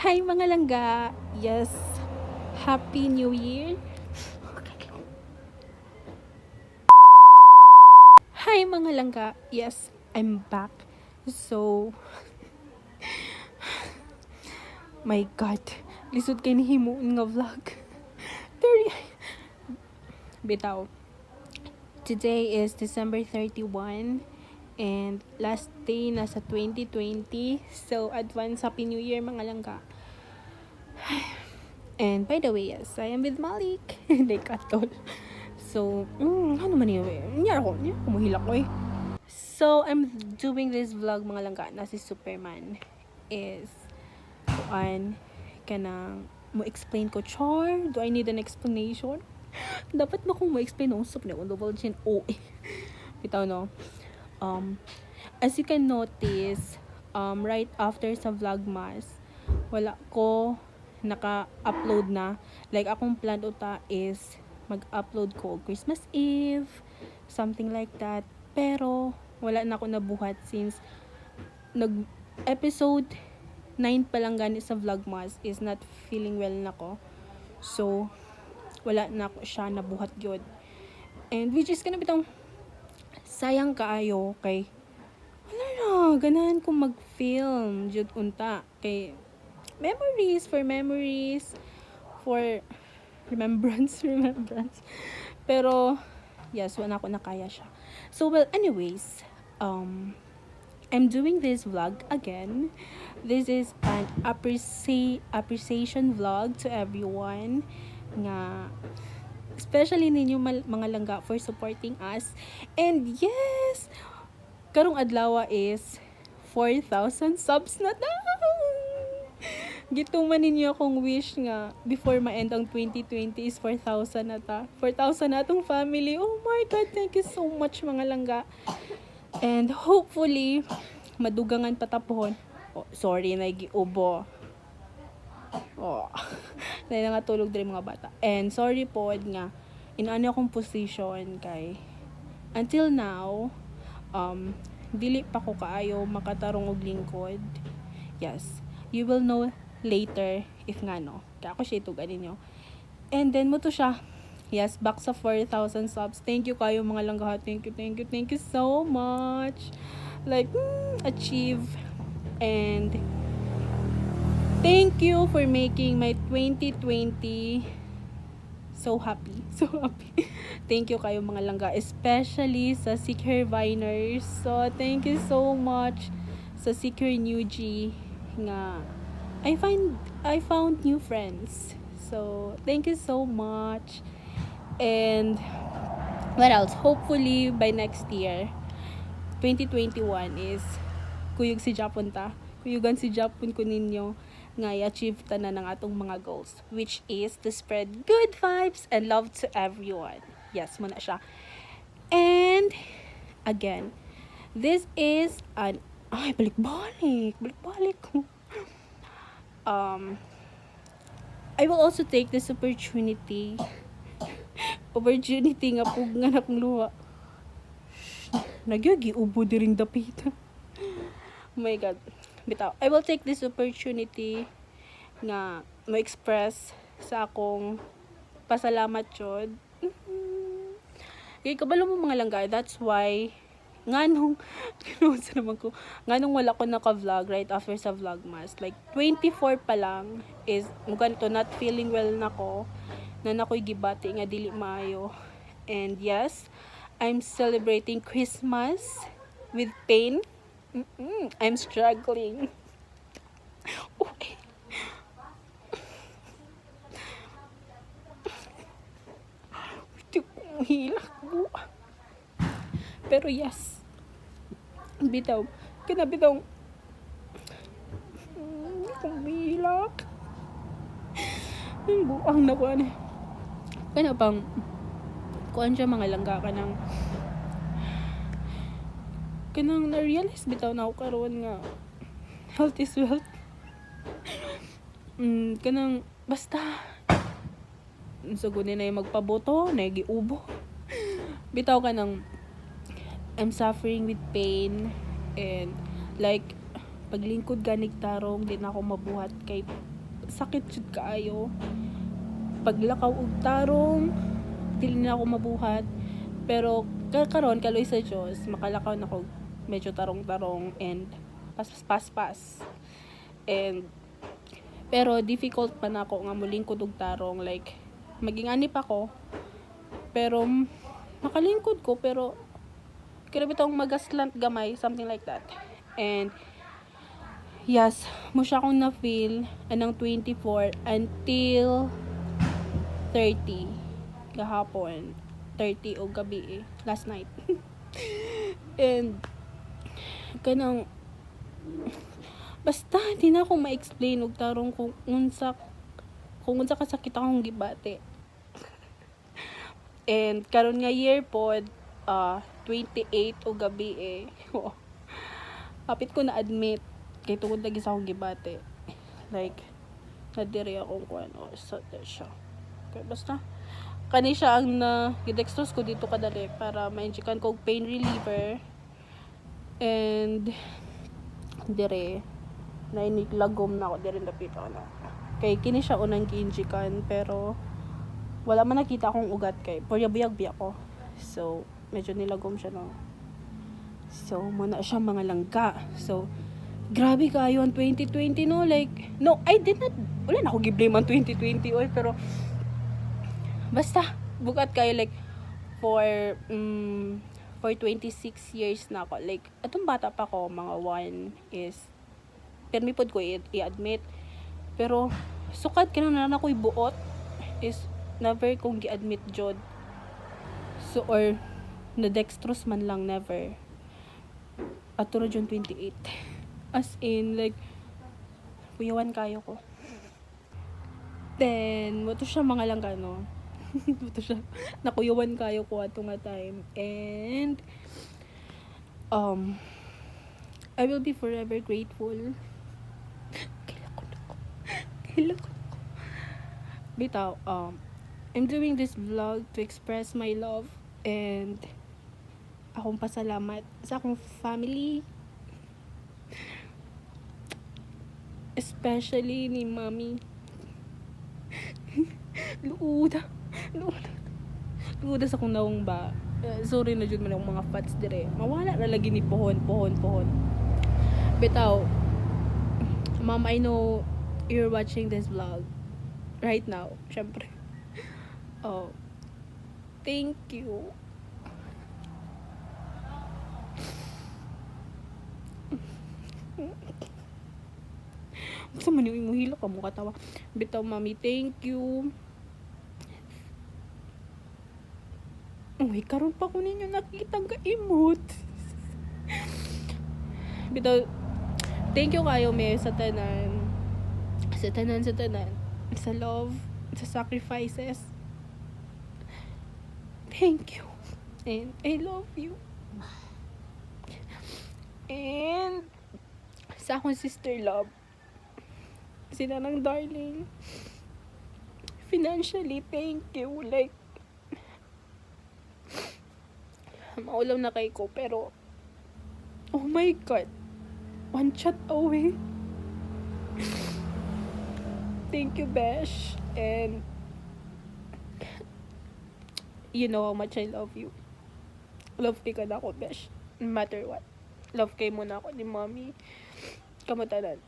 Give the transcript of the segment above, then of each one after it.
Hi, mga langga! Yes, Happy New Year! Hi, mga langga! Yes, I'm back. So, my God, lisod kay nihimuon nga vlog. Pero, bitaw. Today is December 31 and last day na sa 2020. So, advance Happy New Year, mga langga. And by the way, yes, I am with Malik. Like atol. So, ano man yun eh? Niya ako mahilak ko eh. So, I'm doing this vlog, mga langga, na si Superman is kuan kanang mo explain ko, char. Do I need an explanation? Dapat ba kung mo explain no usap na double chin o eh. Bitaw no. As you can notice, right after sa Vlogmas, wala ko naka-upload na. Like, akong plan uta is mag-upload ko Christmas Eve, something like that. Pero, wala na ako nabuhat since nag episode 9 pa lang gani sa Vlogmas is not feeling well na ko. So, wala na ako siya nabuhat gyud. And which is kana bitong sayang kaayo kay wala na, ganahan ko mag-film jud unta kay memories for memories for remembrance remembrance. Pero yes, wala ako nakaya siya. So well, anyways, I'm doing this vlog again. This is an appreciation vlog to everyone nga especially ninyo mga langga for supporting us. And yes, karong adlaw is 4,000 subs na ta. Gituman ninyo akong wish nga before ma-end ang 2020 is 4,000 na ta. 4,000 na atong family. Oh my God, thank you so much, mga langga. And hopefully, madugangan pa ta pohon. Oh, sorry, nagiubo. Oh, na nga tulog diri mga bata. And sorry po nga inaano akong position kay until now dili pa ko kaayo makatarong og lingkod. Yes, you will know later if ngano. Kaya ako siya itugan ninyo. And then mao to siya. Yes, back sa 4,000 subs. Thank you kayo, mga langga. Thank you, thank you, thank you so much. Like, achieve. And thank you for making my 2020 so happy. So happy. Thank you kayo, mga langga. Especially sa Secure Viners. So, thank you so much sa Secure New G nga I found new friends. So, thank you so much. And what else? Hopefully by next year, 2021 is kuyog si Japon ta. Kuyugan si Japon ko ninyo nga i-achieve ta na ng atong mga goals, which is to spread good vibes and love to everyone. Yes, mao na siya. And again, this is an ay, balik-balik, balik-balik. I will also take this opportunity nga pugngan akong luha. Nagyagi ubo diring dapit. Oh my God. Bitaw. I will take this opportunity nga mo-express sa akong pasalamat jud. Kay kabalo mo, mga langga, that's why nganong sa naman ko nganong wala ko naka-vlog right after sa Vlogmas. Like 24 pa lang is mo ganito, not feeling well na ko na nakoy gibati nga dili maayo. And yes, I'm celebrating Christmas with pain. I'm struggling. Okay. Hindi ko hilak buwa. Pero yes, bitaw, kana bitaw, hindi ko hilak. Ang buang na ko ani. Kana pang kuan siya, mga langga, kanang na-realize bitaw na ako karon nga health is wealth. Kanang basta sugod na yung magpaboto, nagiubo. Bitaw kanang I'm suffering with pain and like paglingkod ganig tarong di na ako mabuhat kay Sakit jud kaayo. Paglakaw og tarong, dili na ako mabuhat. Pero karon, kaluoy sa Dios, makalakaw na ko medyo tarong-tarong and pas pas pas. And pero difficult pa na ako nga mulingkod og tarong, like maging ani pa ko, pero makalingkod ko, pero kaya bitong magaslant gamay, something like that. And yes, mao siya akong na-feel anang 24 until 30 gahapon, 30 og gabi eh, last night. And kanang basta di na ako ma-explain og tarong kung unsa kasakit akong gibati. And karon nga year pod, 28 og gabi eh, hapit ko na admit kay tungod lagi sa akong gibati, like nadiri akong kuan, oh, so there siya. Kay basta kani siya ang na gidextrose ko dito kadali para ma-injectan ko og pain reliever. And dire na lagom na ako dire dapita na kay kini siya unang gi-injectan, pero wala man nakita akong ugat kay buyag biya ko, so medyo nilagom siya, no? So mao na siya, mga langga. So grabe kayo ang 2020, no? Like, no, I did not, wala na ako gi-blame ang 2020 oy, pero basta bugat kayo. Like for 26 years na ako, like atong bata pa ko, mga one is permi pod ko i-admit, pero sukad kanang na ako'y buot is never kong gi-admit jud. So or na dextrose man lang, never. Ato ra jud 28, as in like kuyawan kayo ko. Then mao to siya, mga langga, no? Mao to siya, nakuyawan kayo ko ato nga time. And I will be forever grateful. Kaila ko na ko, kaila ko na ko. Bitaw, I'm doing this vlog to express my love and akong pasalamat sa akong family, especially ni Mami. Luuda, luuda, luuda sa akong nawong ba. Eh, sorry na jud man akong mga fats dire, mawala na lagi ni pohon pohon pohon. Bitaw, Mom, I know you're watching this vlog right now, syempre. Oh, thank you. Sa man yung imong hilak ka mo katawa. Bitaw, Mami, thank you. Uy, karon pa ko ninyo nakita ka imot. Bitaw, thank you kayo me sa tanan. Sa tanan, sa tanan. Sa love, sa sacrifices. Thank you. And I love you. And sa akong sister love, si Nanang Darling, financially, thank you. Like, maulaw na kay ko, pero, oh my God, one chat away. Thank you, Besh. And, you know how much I love you. Love kay ka na ako, Besh. No matter what. Love kay mo na ako ni Mommy. Kamatanan.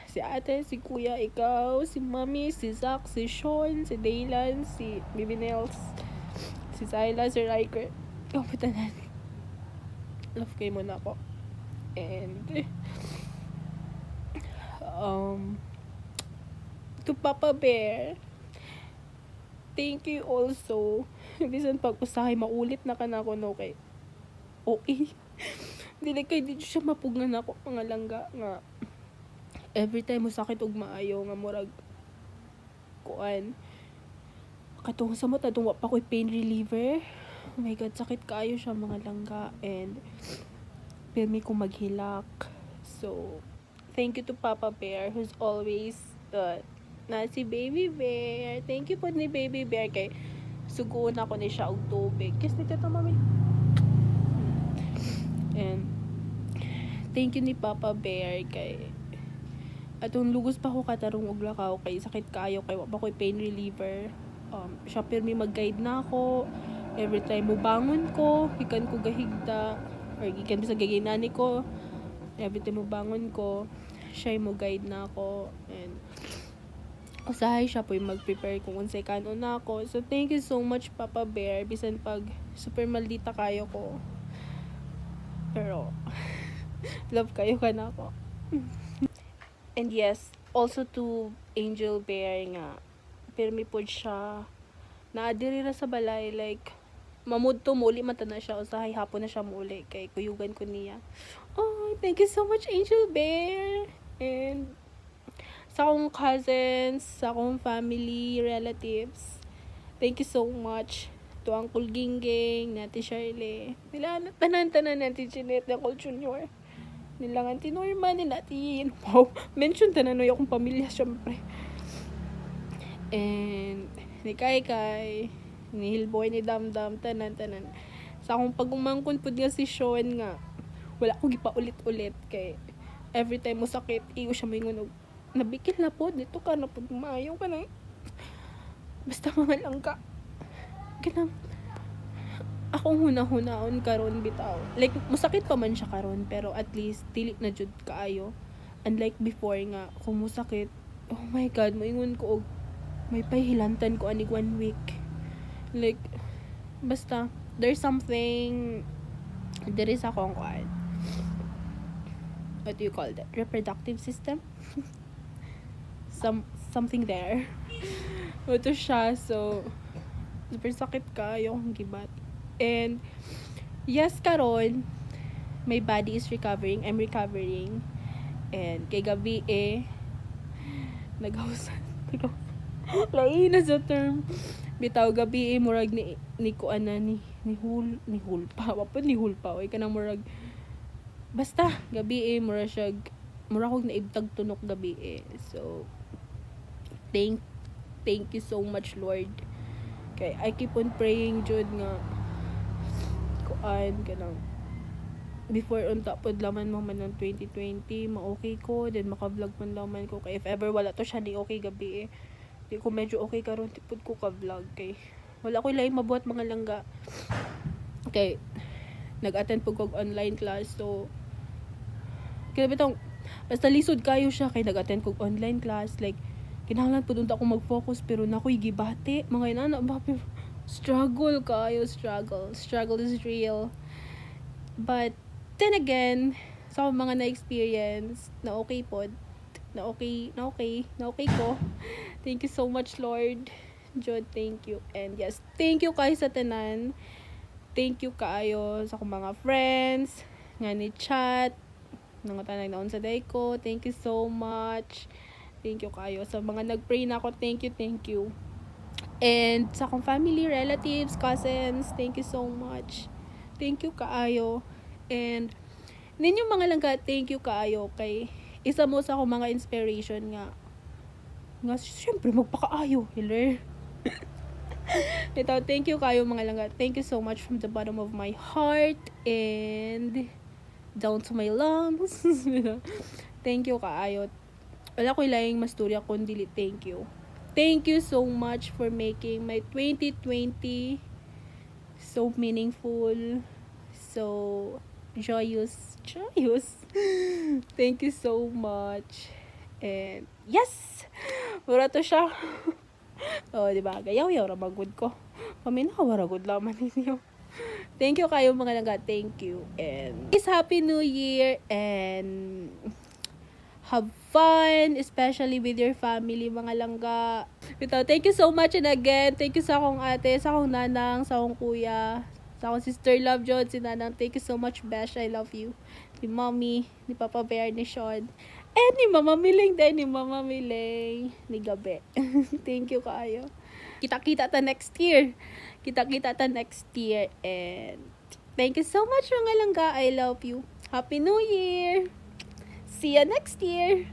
Si ate, si kuya, ikaw, si Mommy, si Zach, si Sean, si Daylan, si Baby Nails, si Syla, si Riker. Kamatanan. Love kay mo na ako. And, to Papa Bear, thank you also. Bisan pag usahay maulit na ka na ako, no, kay okay. Dili kay di siya mapugnan ako, mga langga, nga every time mo sakit og maayo nga murag kuan katong sa mata atong wa pa ko'y pain reliever. Oh my God, sakit kaayo siya, mga langga, and pirmi ko maghilak. So thank you to Papa Bear who's always na si Baby Bear. Thank you po ni Baby Bear kay suguon ako ni siya og tubig. Kiss ni Tita Mami. And thank you ni Papa Bear kay Atong lugos pa ko katarong og lakaw kay sakit kaayo, kay wa pa ko'y pain reliever. Siya pirmi mag-guide na ako. Every time mubangon ko, gikan ko gahigda or gikan bisag gaginani ko, every time mubangon ko, siya mo guide na ako and usahay siya po yung mag-prepare kung unsay kanon na ako. So, thank you so much, Papa Bear. Bisan pag super maldita kayo ko. Pero, love kayo ka na ako. And yes, also to Angel Bear nga, pirmi pod siya, naa diri ra sa balay, like, mamudto muli man na siya, usahay hapon na siya muli, kay kuyugan ko niya. Oh, thank you so much, Angel Bear! And, sa akong cousins, sa akong family, relatives, thank you so much to Uncle Gingging, Nati Shirley, nila, tanan-tanan, Nati Jeanette, Uncle Junior, nila Auntie Norma, nila Ate Yin. Wow, mention tanan no akong pamilya, syempre. And, ni Kai Kai, ni Hillboy, ni Damdam, tanan-tanan. Sa akong pag-umangkon pud nga si Sean nga, wala ko gipaulit-ulit kay every time mo sakit, iyo siya may og nabikil na pod, dito ka na pod maayo ka na. Basta mga langka. Kanang, akong huna-hunaon karon bitaw. Like, musakit pa man siya karon pero at least, dili na jud kaayo. Unlike before nga, kung musakit, oh my God, moingon ko og may pahilantan ko anig one week. Like, basta, there's something diri sa akong kuan. What do you call that? Reproductive system? Something there. Ito siya, so, super sakit kayo akong gibat. And, yes, karon my body is recovering. I'm recovering. And, kay gabi eh, nagawsan. Lain na sa term. Bitaw gabi eh, murag ni kuan na ni hulpa. Wa pa ni hulpa. Oy, kanang murag, basta, gabi eh, murag siya, murag kog naibtag tunok gabi eh. So, thank you so much, Lord. Kay I keep on praying jud nga kuan kanang before unta pod laman mo man ng 2020 ma-okay ko, then maka-vlog man laman ko. Kay if ever wala to siya ni okay gabi eh, di ko medyo okay karon, di pud ko ka-vlog kay wala ko lain mabuhat, mga langga, kay nag-attend pud kog online class. So kaya bitong basta lisod kayo siya kay nag-attend kog online class, like kinahanglan pud unta ako mag-focus pero nakoy gibati, mga inana ba, pero struggle kayo, struggle, struggle is real. But then again, sa akong mga na-experience na okay pod, na okay, na okay, na okay ko. Thank you so much, Lord Jud, thank you. And yes, thank you kayo sa tanan. Thank you kaayo sa akong mga friends nga ni chat nangutanag naon sa day ko. Thank you so much. Thank you kayo sa mga nag-pray na ako. Thank you, thank you. And sa akong family, relatives, cousins, thank you so much. Thank you kaayo. And ninyo mga langga, thank you kaayo kay isa mo sa akong mga inspiration nga syempre magpakaayo, hiler. Ito, thank you kayo, mga langga. Thank you so much from the bottom of my heart and down to my lungs. Thank you kaayo. Wala ko'y laing masturya kundi thank you. Thank you so much for making my 2020 so meaningful, so joyous, joyous. Thank you so much. And yes! Mura to siya. Oh, di ba? Gayaw-yaw ra magud ko. Paminaw ra gud laman ninyo. Thank you kayo, mga langga. Thank you. And it's Happy New Year and have fun, especially with your family, mga langga. Ito, thank you so much and again, thank you sa akong ate, sa akong nanang, sa akong kuya, sa akong sister love jud, si nanang. Thank you so much, Besh. I love you. Ni Mommy, ni Papa Bear, ni Sean. And ni Mama Miling din, ni Mama Miling, ni Gabe. Thank you kaayo. Kita-kita ta next year. Kita-kita ta next year. And thank you so much, mga langga. I love you. Happy New Year! See you next year!